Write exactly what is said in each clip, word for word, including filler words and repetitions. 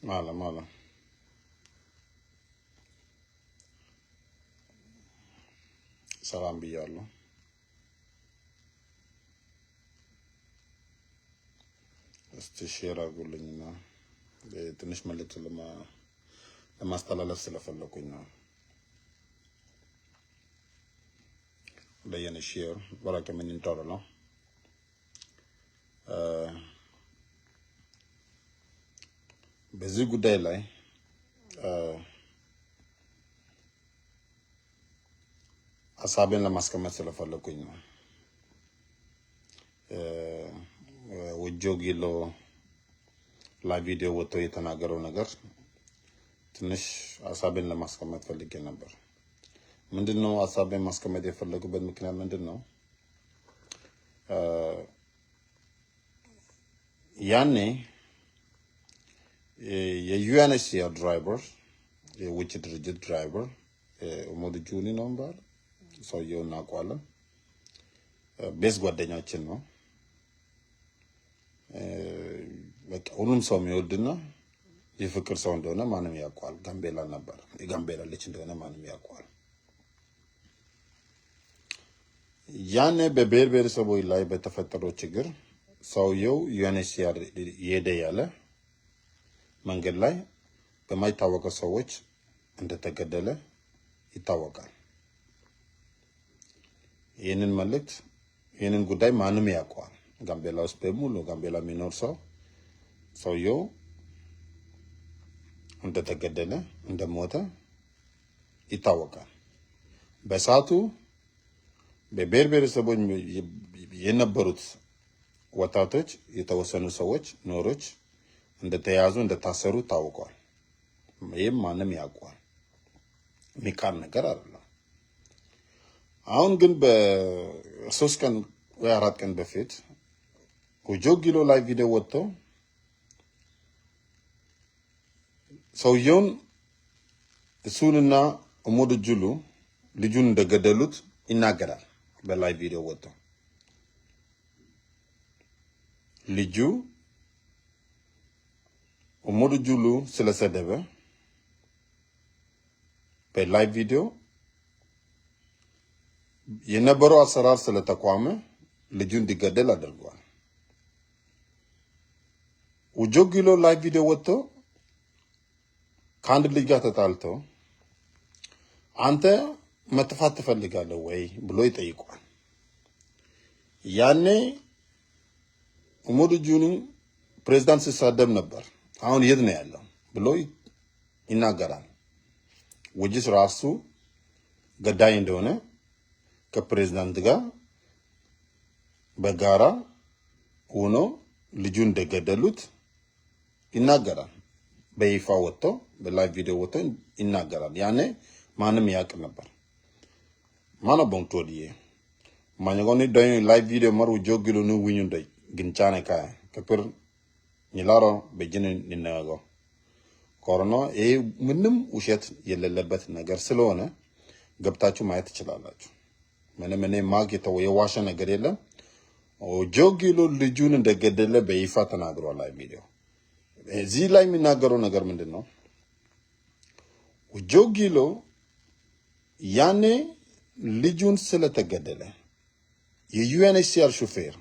ማለ ማለ ሰላም ብያለሁ። እስቲ ሼር አድርጉልኝና ትንሽ መልእክት ለማ- ለማስተላለፍ ስለፈለኩኝ ነው። ለየነ ሼር በራከ ምን እንጠራለው። በዚህ ጉዳይ ላይ ሀሳቤን ለማስቀመጥ ስለፈለኩኝ ነው። ወጆ ጊሎ ላይ ቪዲዮ ወጥቶ የተናገረው ነገር ትንሽ ሀሳቤን ለማስቀመጥ ፈልጌ ነበር። ምንድን ነው ሀሳቤን ማስቀመጥ የፈለጉበት ምክንያት ምንድን ነው? ያኔ የዩኤንኤችሲአር ድራይቨር፣ የውጭ ድርጅት ድራይቨር ኡሞድ ጁኒ ነው የሚባል ሰውየው፣ እናውቀዋለን። ቤስት ጓደኛችን ነው። በቃ ሁሉም ሰው የሚወድና የፍቅር ሰው እንደሆነ ማንም ያውቀዋል። ጋምቤላ ነበር፣ የጋምቤላ ልጅ እንደሆነ ማንም ያውቀዋል። ያኔ በብሔር ብሔረሰቦች ላይ በተፈጠረው ችግር ሰውየው ዩኤንኤችሲአር እየሄደ ያለ መንገድ ላይ በማይታወቀ ሰዎች እንደተገደለ ይታወቃል። ይህንን መልእክት፣ ይህንን ጉዳይ ማንም ያውቀዋል። ጋምቤላ ውስጥ በሙሉ ጋምቤላ የሚኖር ሰው ሰውየው እንደተገደለ፣ እንደሞተ ይታወቃል። በሰዓቱ በብሔር ብሔረሰቦች የነበሩት ወጣቶች፣ የተወሰኑ ሰዎች፣ ኖሮች እንደተያዙ፣ እንደታሰሩ ታውቋል። ይህም ማንም ያውቋል። የሚካድ ነገር አይደለም። አሁን ግን በሶስት ቀን ወይ አራት ቀን በፊት ወጆ ጊሎ ላይ ቪዲዮ ወጥተው ሰውየውን፣ እሱንና ኡሞድ ጁሉ ልጁን እንደገደሉት ይናገራል። በላይ ቪዲዮ ወጥተው ልጁ ኡሞድ ጁሉ ስለሰደበ በላይ ቪዲዮ የነበረው አሰራር ስለተቋመ ልጁ እንዲገደል አድርጓል። ወጆ ጊሎ ላይ ቪዲዮ ወጥቶ ከአንድ ልጅ ጋር ተጣልቶ አንተ መጥፋት ትፈልጋለህ ወይ ብሎ ይጠይቋል። ያኔ ኡሞድ ጁኒ ፕሬዝዳንት ሲሳደብ ነበር። አሁን የት ነው ያለው ብሎ ይናገራል። ወጅስ ራሱ ገዳይ እንደሆነ ከፕሬዝዳንት ጋር በጋራ ሆኖ ልጁ እንደገደሉት ይናገራል። በይፋ ወጥቶ በላይቭ ቪዲዮ ወጥቶ ይናገራል። ያኔ ማንም ያውቅ ነበር። ማነው ቦንግቶድዬ ማኘጎኒ ዶኝ ላይቭ ቪዲዮ መር ወጆ ጊሎ ኑ ዊኙ ዶይ ግንጫነ ካያ ከፕር ኝላሮ በጅን ኒነጋጎ ኮሮና ይሄ ምንም ውሸት የሌለበት ነገር ስለሆነ ገብታችሁ ማየት ትችላላችሁ። ምንም እኔ ማግ የተወ- የዋሸ ነገር የለም። ጆ ጊሎ ልጁን እንደገደለ በይፋ ተናግሯል። ላይ ሚዲያው እዚህ ላይ የሚናገረው ነገር ምንድን ነው? ጆ ጊሎ ያኔ ልጁን ስለተገደለ የዩኤንኤችሲአር ሹፌር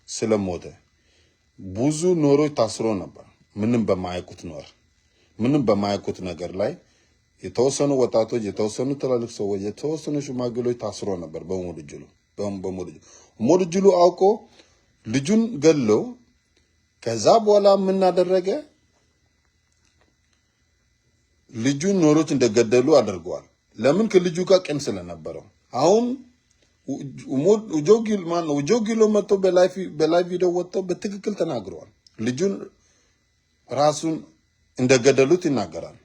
ስለሞተ ብዙ ኖሮች ታስሮ ነበር። ምንም በማያውቁት ኖር ምንም በማያውቁት ነገር ላይ የተወሰኑ ወጣቶች፣ የተወሰኑ ትላልቅ ሰዎች፣ የተወሰኑ ሽማግሌዎች ታስሮ ነበር። በሞድጅሉ በሞድጅሉ ሞድጅሉ አውቆ ልጁን ገሎ ከዛ በኋላ የምናደረገ ልጁን ኖሮች እንደገደሉ አድርገዋል። ለምን? ከልጁ ጋር ቂም ስለነበረው። አሁን ጆጊል ማን ነው? ጆጊሎ መጥቶ በላይ ቪዲዮ ወጥተው በትክክል ተናግረዋል። ልጁን ራሱን እንደገደሉት ይናገራል።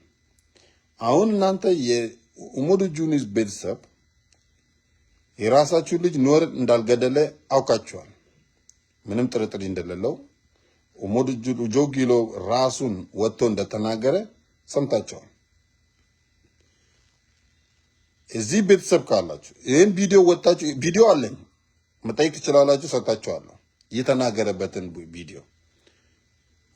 አሁን እናንተ የኡሞዱ ጁኒስ ቤተሰብ የራሳችሁ ልጅ ኖር እንዳልገደለ አውቃችኋል። ምንም ጥርጥር እንደሌለው ኡሞዱ ጆጊሎ ራሱን ወጥቶ እንደተናገረ ሰምታችኋል። እዚህ ቤተሰብ ካላችሁ ይህን ቪዲዮ ወጣችሁ፣ ቪዲዮ አለኝ መጠየቅ ትችላላችሁ፣ ሰጣችኋለሁ። የተናገረበትን ቪዲዮ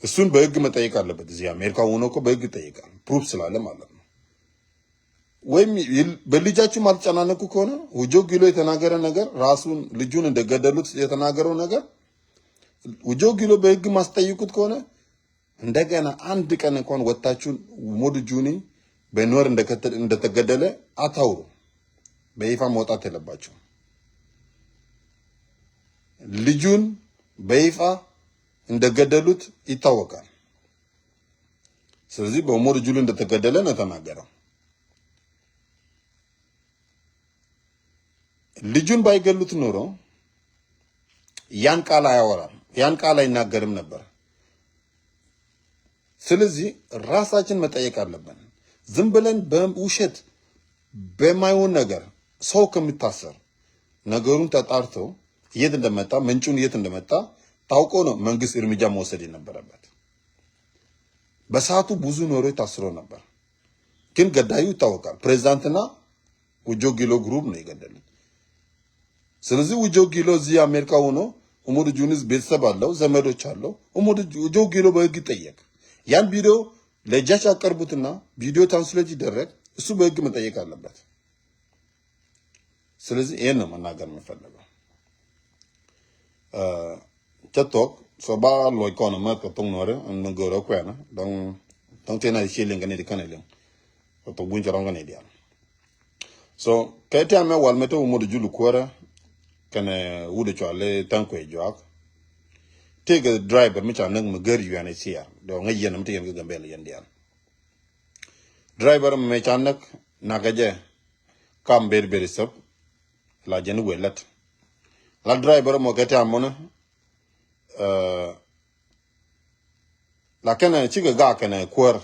እሱን በህግ መጠየቅ አለበት። እዚህ አሜሪካ ሆኖ እኮ በህግ ይጠየቃል። ፕሩፍ ስላለ ማለት ነው። ወይም ይል- በልጃችሁ ማትጨናነቁ ከሆነ፣ ውጆ ጊሎ የተናገረ ነገር፣ ራሱን ልጁን እንደገደሉት የተናገረው ነገር፣ ውጆ ጊሎ በህግ ማስጠይቁት ከሆነ፣ እንደገና አንድ ቀን እንኳን ወጥታችሁ ኡሞዱ ጁኒ በኖር እንደከተ- እንደተገደለ አታውሩ። በይፋ መውጣት የለባቸው። ልጁን በይፋ እንደገደሉት ይታወቃል። ስለዚህ በኡሞዱ ጁሉ እንደተገደለ ነው የተናገረው። ልጁን ባይገሉት ኖሮ ያን ቃል አያወራም፣ ያን ቃል አይናገርም ነበር። ስለዚህ ራሳችን መጠየቅ አለብን። ዝም ብለን በውሸት በማይሆን ነገር ሰው ከሚታሰር፣ ነገሩን ተጣርቶ የት እንደመጣ፣ ምንጩን የት እንደመጣ ታውቆ ነው መንግስት እርምጃ መውሰድ የነበረበት። በሰዓቱ ብዙ ኖሮች ታስሮ ነበር፣ ግን ገዳዩ ይታወቃል። ፕሬዚዳንትና ውጆ ጊሎ ግሩፕ ነው የገደሉት። ስለዚህ ውጆ ጊሎ እዚህ አሜሪካ ሆኖ፣ ኡሞዱ ጁኒስ ቤተሰብ አለው፣ ዘመዶች አለው። ኡሞዱ ጁ- ውጆ ጊሎ በህግ ይጠየቅ። ያን ቪዲዮ ለጃጅ አቀርቡትና ቪዲዮ ትራንስሌት ይደረግ፣ እሱ በህግ መጠየቅ አለበት። ስለዚህ ይሄን ነው መናገር የምፈልገው። Cä thuɔ̱k, so ba luɔc kɔn ɛmɛ kɛ thoŋ Nuɔ̱ɔ̱ri, ɛn ni görä kuɛnä dɔ̱ŋ, dɔ̱ŋ tëë na ci liŋ kɛ ni di kɛn ɛ liŋ. Kɛ thok buny cɛ rɔ̱ŋ kɛ ni diaal. So kɛ tɛmɛ wal mɛ te Umodu Julu kuäärä kɛnɛ wut ɛ cɔal i̱ Tha̱a̱ŋ Kuëë Juak. Tëëkɛ driver mi ca näk mi gär U N H C R, dɔ̱ŋ ŋäc yɛn mi te yɛn kɛ Gambɛl yɛn diaal. Driver mɛ ca näk, nakä jɛ kam ber ber isop. La jɛn wëë lät. La driver mɔ kɛ tɛmɛ mɔnɛ, la kɛnɛ cikɛ gak kɛnɛ kuäär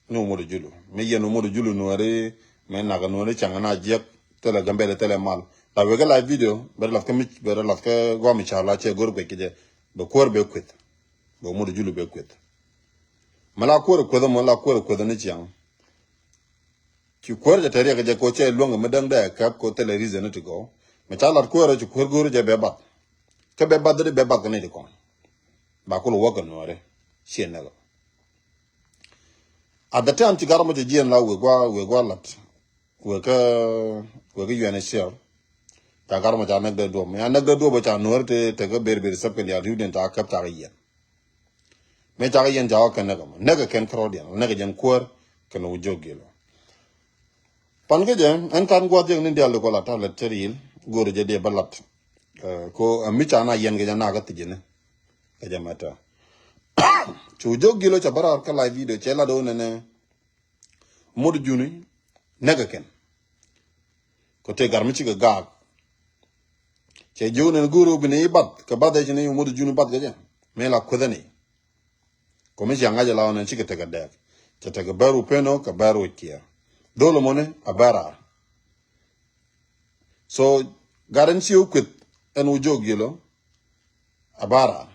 ni Umodu Julu. Mi yɛn Umodu Julu Nuɔ̱ɔ̱ri, mi nakä Nuɔ̱ɔ̱ri cäŋ na jiɛk, thilɛ Gambɛl thilɛ mal. La wekɛ la video, bɛ lath kä mi, bɛ lath kä gɔam i̱ ca la cɛ go̱r guɛc kɛ jɛ, bɛ kuäär bɛ kueth. Bɛ Umodu Julu bɛ kueth. Mi la kuäär kueth mɔ, la kuäär kueth ni ciaŋ. Ci kuäär jɛ te riɛk jɛ ko cɛ luäŋ mi däŋ dɛ kɛp ko thilɛ reason ti gɔw. Mi ca lat kuäär ci kuäär go̱o̱r jɛ bɛ bath. Kä bɛ bath di bɛ bath kɛ ni di kɔn. Ba kul wäk kɛ Nuɔ̱ɔ̱ri. Ciɛ nɛk. At the time ci gar mɔ cɛ jiɛn la wek gua, wek gua lat. Wek kä, wek kä U N H C R. Ca gar mɔ ca näk dee duɔp. Mi a näk dee duɔp ca Nuɔ̱ɔ̱ri te, te kä ber ber sɛp kɛ diaal riwdiɛn ca kɛp ca kɛ yɛn. Mëë cakɛ yɛn cakɛ kɛn näk ɛmɔ. Näk ɛ kɛn kärɔɔdiɛn. Näk ɛ jɛn kuäär kɛnɛ Ujok Gilo. Pan kä jɛ, ɛn kan gua̱th jɛ ni diaal di kɔ la ta̱lɛ tɛr yil. Go̱o̱rɛ jɛ diɛ bä lat. Ɛ, ko ɛ mi ca na yɛn kɛ jɛ nakä thi̱c ni. Kɛ jɛ mɛtɛ. Cu Ujok Gilo cɛ bä raar kä live video cɛ lat ɣöö nɛnɛ. Mot juni näk ɛ kɛn. Kɔ tëë gar mi cikɛ gaak. Cɛ ji̱ wun ɛn go̱o̱r ɣöö bi ni i̱ bath kɛ bath ɛ ci ni Mot juni bath kɛ jɛ. Mëë la kuethä ni. Kɔ mi cia ŋa̱c ɛ la ɣän ɛn cikɛ tekɛ dɛɛk. Cɛ tekɛ bɛr wu pen ɔ kɛ bɛr wu kiɛɛr. Dho̱l ɛmɔni a bɛr raar. So gat ɛn ci ɣä kueth ɛn Ujok Gilo. A bara.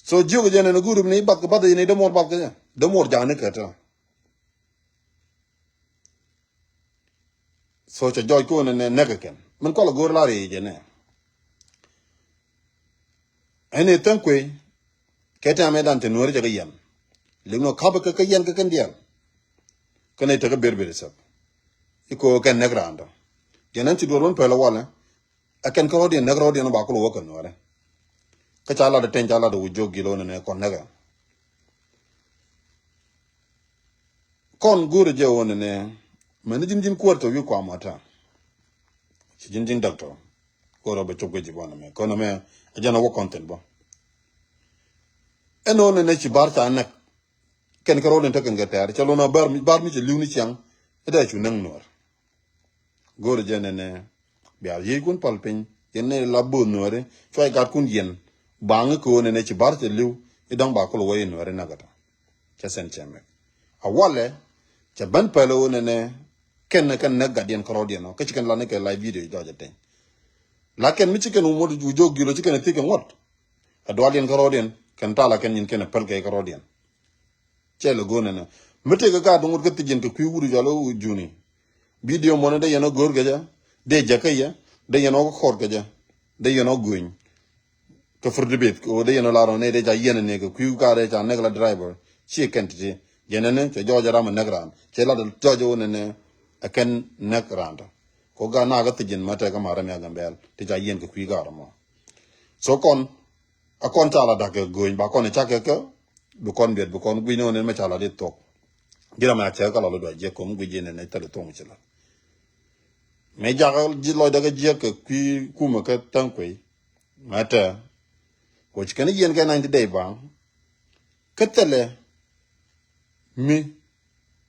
So jiök jɛ nɛn a gurip ni bath kɛ bath ni dämuɔr bath kɛ jɛ. Dämuɔr ja̱a̱ni kɛ tɔ. So cɛ jɔc ko̱n nɛ nɛk kɛ kɛn. Min kɔl a go̱r lar i̱ jɛ nɛ. Ɛn i̱ Tha̱a̱ŋ Kuëë. Kɛ tɛmɛ dan te Nuɔ̱ɔ̱ri cɛ kɛ yɛn. Lik nɔ ka̱pɛ kɛ kɛ yɛn kɛ kɛn diaal. Kɛn i̱ tekɛ ber ber isɛp. I̱ ko̱ kɛn nɛk raan tɔ. Jɛ nɛn ci duɔr wän pɛl a walɛ. Ɛ kɛn kärɔɔdiɛn näk rɔɔdiɛn ba kul wä kɛ Nuɔ̱ɔ̱rɛ. Kä ca lat ɛ teny ca lat ɛ Ujok Gilo nɛnɛ kɔn näk ɛ. Kɔn go̱o̱rɛ jɛ wä nɛnɛ. Mɛn ni ji̱n ji̱n kuäär tɔ wi̱i̱ kuamɔ ta̱a̱. Ci ji̱n ji̱n dɔktɔ. Go̱o̱rɛ bɛ cop kɛ ji̱ bɔ nɛmɛ kɔn nɛmɛ. Ɛ jɛn ɛ wä kɔn thi̱n bɔ. Ɛn wä nɛnɛ ci bar ca näk. Kɛn kärɔɔdiɛn tekɛn kɛ tɛɛr cɛ lon a bar mi, bar mi cɛ li̱w ni ciaŋ. Ɛ dee cu näk Nuɔ̱ɔ̱r. Go̱o̱rɛ jɛ nɛnɛ. Bia yiëëckun pal piny yɛn ni la bo̱o̱th Nuɔ̱ɔ̱ri cuay gatkun yɛn. Baŋi köö nɛnɛ ci bar cɛ li̱w i̱ dɔ̱ŋ ba kul wä i̱ Nuɔ̱ɔ̱ri näk ɛ tɔ. Cɛ sɛn cɛ mɛk a walɛ. Cɛ ben pɛl ɣöö nɛnɛ kɛn nɛ kɛn näk gatdiɛn kärɔɔdiɛn ɔ kä ci kɛn lat ni kɛ live video jɔɔc ɛ teny. La kɛn mi ci kɛn wumot Ujok Gilo ci kɛn ɛ thiec kɛ ŋuɔ̱t. Ɛ dualdiɛn kärɔɔdiɛn kɛn ta̱a̱ la kɛn nyin kɛn ɛ päl kɛ kärɔɔdiɛn. Cɛ lɛ go̱o̱r nɛnɛ mi tëëkɛ gaat ŋot kä thiec yɛn kɛ kui̱ wut cɔal i̱ Juni. Bidio mɔnɛ dee yɛn ɔ go̱o̱r kɛ jɛ dee jɛ kä yɛ dee yɛn ɔ kɔɔr kɛ jɛ dee yɛn ɔ go̱o̱ny. Kä fur debit kɛ ɣöö dee yɛn lar ɣän nɛ dee ca yiɛn ni kɛ kui̱ ka dee ca näk la driver. Ci kɛn ti ti jɛn ni cɛ jɔɔc ram näk ran cɛ la jɔɔc ɣän ni ɛ kɛn näk ran tɔ. Kɛ ɣöö ga na kä thi̱ji̱n mɛ tɛk kä ma ram ya Gambɛl ti ca yiɛn kɛ kui̱ ka ram mɔ. So kɔn a kɔn ca la da̱k kɛ go̱o̱ny ba kɔn ca kɛ kä bi kɔn biɛt bi kɔn gui̱n ɣän ni mɛ ca la di thuɔk. Ji̱ ram ya cɛ kä la lɔ dua jiɛk kɔm gui̱n ji̱ ni ni thil thuɔk mi ci la. Mɛ jakä ji̱ lɔcdä kä jiäk kɛ kui̱ kumɛ kä Thäŋ Kuei. Mɛ tɛ kuɔ ci kɛn yiɛn kɛ ninety day ba. Kä thilɛ mi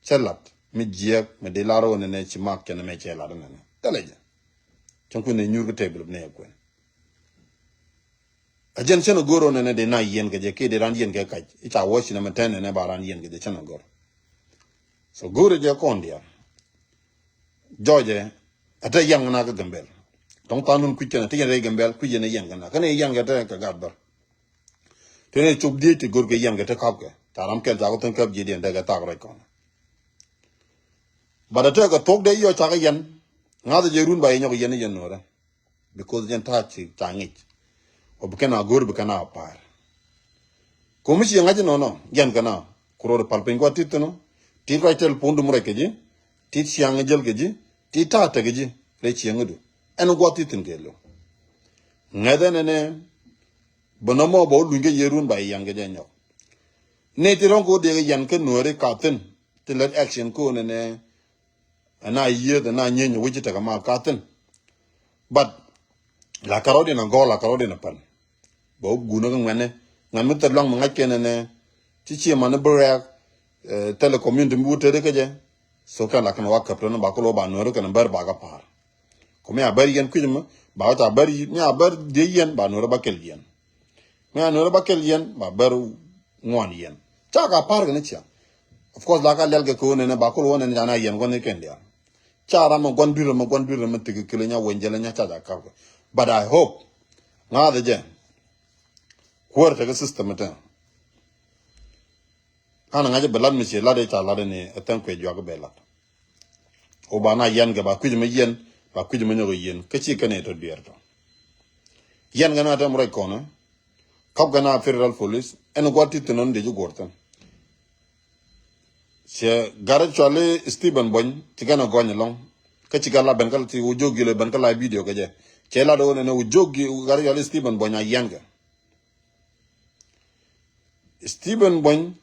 cɛ lat mi jiäk mi di lar wä nɛnɛ ci mak kɛn mɛ cɛ lat nɛnɛ thilɛ jɛ. Cɛn kui̱n ni nyur kä table bi nɛ kuɛn. A jɛn cɛn a go̱r wä nɛnɛ di na yiɛn kɛ jɛ kiɛ di ran yiɛn kɛ kac i̱ ca wä ci nɛ mɛ tɛn nɛnɛ ba ran yiɛn kɛ jɛ cɛn a go̱r. So go̱r jɛ kɔn diaal. Jɔɔcɛ a te yan kɛ na kä Gambɛl. Tɔŋ than nun kui̱c kɛn a te yan rɛy Gambɛl kui̱c yɛn a yan kɛ na kɛn a yan kɛ te kɛ gat bär. Te ni cop dhiec ti go̱r kɛ yan kɛ te kap kɛ ca ram kɛl ca kɛ thun kap ji̱ diɛn dɛ kɛ thak rɛy kɔn. But a te kɛ thok dee yɔ ca kɛ yan. Ŋa̱th a jɛ run ba yɛ nyɔk yɛn yɛn nuɔrɛ. Because jɛn ta̱a̱ ci ca ŋic. Ɔ bi kɛn a go̱r bi kɛn a pa̱a̱r. Komi ci ŋa̱c inɔnɔ yɛn kɛn a ku rɔɔd pal piny gua̱t tit thi̱n ɔ. Tit ruac tɛl puɔ̱ndu mi ruac kɛ ji̱. Tit ciaŋ jäl kɛ ji̱. Tit ta̱a̱ tek kɛ ji̱ rɛy ciaŋädu. Ɛn gua̱t tit thi̱n kɛ lo̱. Ŋäth ɛn ɛnɛ bä nɔmɔ bä wä luny kɛ yɛ run ba yɛ yan kɛ jɛ nyɔk. Nɛ ti rɔ̱ŋ kɛ wä dee kɛ yan kä nuääri ka thi̱n ti lät action kɛ wä nɛnɛ. Ɛn a yieth ɛn a nyieeny wi̱c ci tekɛ mal ka thi̱n. But la kärɔɔdiɛn a gɔɔl la kärɔɔdiɛn a pän. Bɛ wä guun kä ŋuɛ̈ni ŋuɛ̈n mi thil luaŋ mi ŋa̱c kɛn ɛnɛ. Ci cie man ni bi rɛɛk thilɛ community mi wut tëëdi kä jɛ. So kɛn la kɛn wa käp tɔni ba kul wä ba nuɔri kɛn bär ba kä pa̱a̱r. Ku mi a bär yɛn kui̱c mi ba wä ca bär mi a bär dhiec yɛn ba nuɔri ba kɛl yɛn. Mi a nuɔri ba kɛl yɛn ba bär ŋuan yɛn ca ka pa̱a̱r kɛn ciaŋ. Of course la ka lial kɛ kɛ wä nɛnɛ ba kul wä nɛnɛ ca na yɛn guɔn ni kɛn diaal. Ca ram mɛ guan dui̱r mɛ guan dui̱r mɛ thik kili nya wen jɛlɛ nya ca ca kap kɛ. But I hope ŋa̱th jɛ kuäär tekɛ system tɛ. Kan ŋa̱c bɛ lat mi ci lat i̱ ca lat ni ɛ Thäŋ Kuei juak bɛ lat. O ba na yɛn kɛ ba kui̱c mɛ yɛn ba kui̱c mɛ nyɔk yɛn kä ci kɛn i̱ tɔ dueer tɔ. Yɛn kɛ na tɛm ruac kɔnɛ kap kɛ na federal police ɛn gua̱t ti thi̱n ɔn dee ji̱ guɔ̱r thi̱n. Cɛ gat cuali Stephen Bony ci kɛn a gɔny alɔŋ. Kä ci kɛn la ben kä ti wu jok gilɛ ben kä la video kɛ jɛ. Cɛ la doon ɛn wu jok gi gat cuali Stephen Bony a yɛn kɛ. Stephen Bony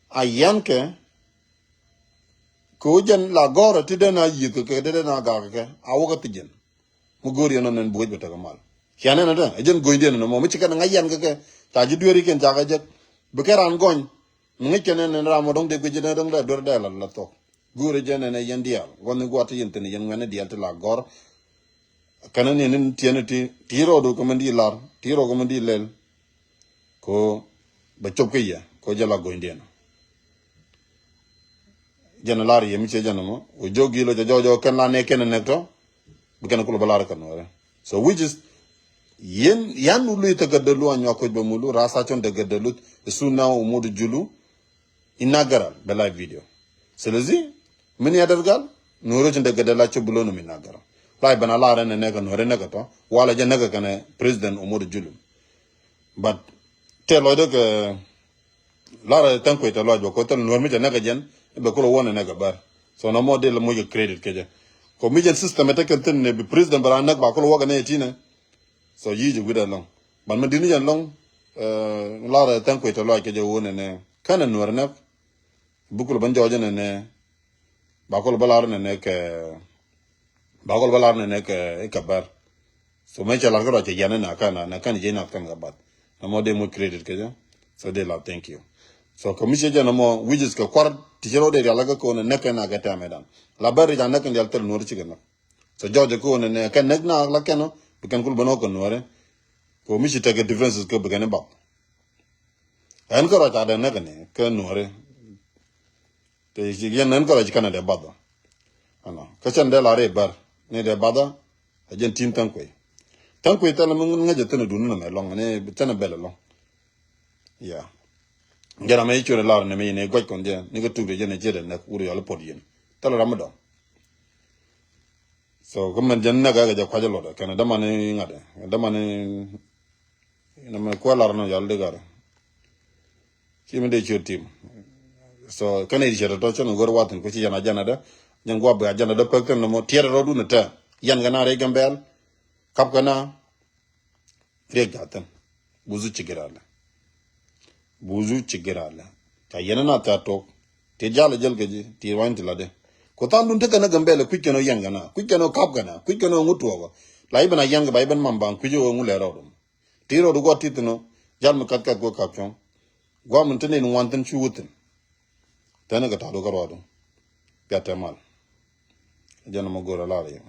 a yɛn kɛ. Kɛ wu jɛn la gɔrɛ ti den a yieth kɛ kɛ ti den a gak kɛ a wä kä ti jɛn. Mi go̱o̱r yɛn nɔ nɛn buɔ̱c bɛ tekɛ mal. Cian ɛn ɛ tɛ ɛ jɛn go̱nydiɛn ɛn mɔ mi ci kɛn ŋa̱c yɛn kɛ kɛ ca ji̱ dueeri kɛn ca kɛ jek. Bi kɛ ran gɔny mi ŋäc kɛn ɛn ɛn ram mɔ dɔ̱ŋ dee guic jɛn ɛ dɔ̱ŋ dee duer dee la la thok. Go̱o̱r ɛ jɛn ɛn ɛ yɛn diaal guɔ̱n ni gua̱t ti yɛn thi̱n yɛn ŋuɛn ɛ diaal ti la gɔ̱r. Kɛn ɛn yɛn ni tiɛn ti ti rɔɔdu kɛ mɛn di lar ti rɔɔdu kɛ mɛn di lɛl. Ko bɛ cop kä yɛ ko jɛ la go̱nydiɛn. Jɛn lar yɛ mi cɛ jɛn mɔ wä jok gilo jɛ jɔjɔ kɛn la nɛ kɛn nɛk tɔ. Bi kɛn kulo bä lar kɛn wɛrɛ so which is yɛn yan wulu i̱ thäkä delu anyuak koc bɛ mulu rasa cɔn däkä delu. Isu na wä mudu julu. Inagaral bɛ la video. Selezi min ya dɛr gal nuɔrɛ cin däkä delu a cop bi lonu mi inagaral. Lai bɛn a lar ɛn nɛkɛ nuɔrɛ nɛkɛ tɔ wala jɛ nɛkɛ kɛnɛ president wä mudu julu. But tɛ lɔcdä kɛ lar Thäŋ Kuei tɛ lɔc bä ko thil nuɔr mi cɛ näk kɛ jɛn bɛ kulɛ wä nɛ näk kɛ bär. So nɔmɔ dil muc kɛ credit kɛ jɛ. Ko mi jɛn system ɛ tekɛ thi̱n nɛ bi president bɛ ran näk ba kulɛ wä kɛ nɛ tinɛ. So yi jɛ wi̱dɛ lɔŋ ban mi dini jɛn lɔŋ. Lar Thäŋ Kuei tɛ lɔc kɛ jɛ wä nɛ nɛ kɛn ɛ nuɔr näk. Bi kulɛ bä jɔɔc nɛ nɛ. Ba kol bä lar nɛ nɛ kɛ ba kol bä lar nɛ nɛ kɛ ikɛ bär. So mɛ cɛ lar kɛ rɔ cɛ yɛn nɛ kan nɛ kan jɛ nath kan kɛ bat. Nɛ mɔ dee mɔ credit kɛ jɛ. So dee la thank you. So kɛ mi cɛ jɛ nɛ mɔ which is kɛ kuar ti cɛ rɔ dee rial kɛ kɛ wä nɛ nɛ kɛ na kɛ tɛmɛ dan la bär ri ja nɛ kɛ dial thil nuɔr cikɛ nɛ. So jɔɔc kɛ wä nɛ nɛ kɛ nɛ na la kɛ nɔ bi kɛn kul bä nɔ kɛ nuɔrɛ. Kɛ mi ci tekɛ differences kɛ bi kɛn i̱ bap. Ɛn kɛ rɔ ca dee nɛ kɛ nɛ kɛ nuɔrɛ. Te ci yɛn nɛn kɛ rɔ ci kɛn dee bath ɔ. Ɛnɔ kä cɛn dee la rɛy bär ni dee bath ɔ. Ɛ jɛn tim Thäŋ Kuei. Thäŋ Kuei thɛl mi ŋäc ɛ thin dun ni mɛ lɔŋ ni thin bɛl lɔŋ. Ya jɛn amɛ i̱ cuɛ lar ni mi ni guac kɔn jɛ ni kɛ tuk de jɛn ɛ jiɛt ɛ nɛk wur yɔl i̱ pot yɛn thɛl ram mi dɔŋ. So kä mɛn jɛn nɛk ɛ kɛ jɛ kuac ɛ luɔt ɛ kɛn ɛ däman i̱ ŋa̱t ɛ däman i̱ Nɛ mɛ kuɛ lar nɔ yal di gar. Ci mi dee ciöt tim. So kɛn i̱ cɛ tɔ̱tɔ̱ cɛn ɣör wathin ku ci yɛn ajɛn adä. Jɛn guap bɛ ajɛn adä pek thin nɔmɔ tiɛt rɔɔdun tɛ. Yɛn kɛ na rɛy Gambɛl. Kap kɛ na. Riek jathin. Buzu ci gir alɛ. Buzu ci gir alɛ. Ca yɛn na tɛ tok. Ti jal jɛl kɛ ji ti wany ti la de. Ku than dun tekɛ na Gambɛl kui̱c kɛn ɔ yɛn kɛ na kui̱c kɛn ɔ kap kɛ na kui̱c kɛn ɔ ŋut tuɔkɔ. La iben a yɛn kɛ ba iben mam ban kui̱c ɔ ŋu lɛ rɔɔdun. Ti rɔɔdu guɔ ti thin ɔ. Jal mi kath kath guɔ kap cuɔ̱ŋ. Guɔ min tin in wan thin cu wuthin. Tɛn kɛ ta̱du kä rɔɔdu. Pia tɛ mal. Jɛn mɔ go̱r a lar yɛn.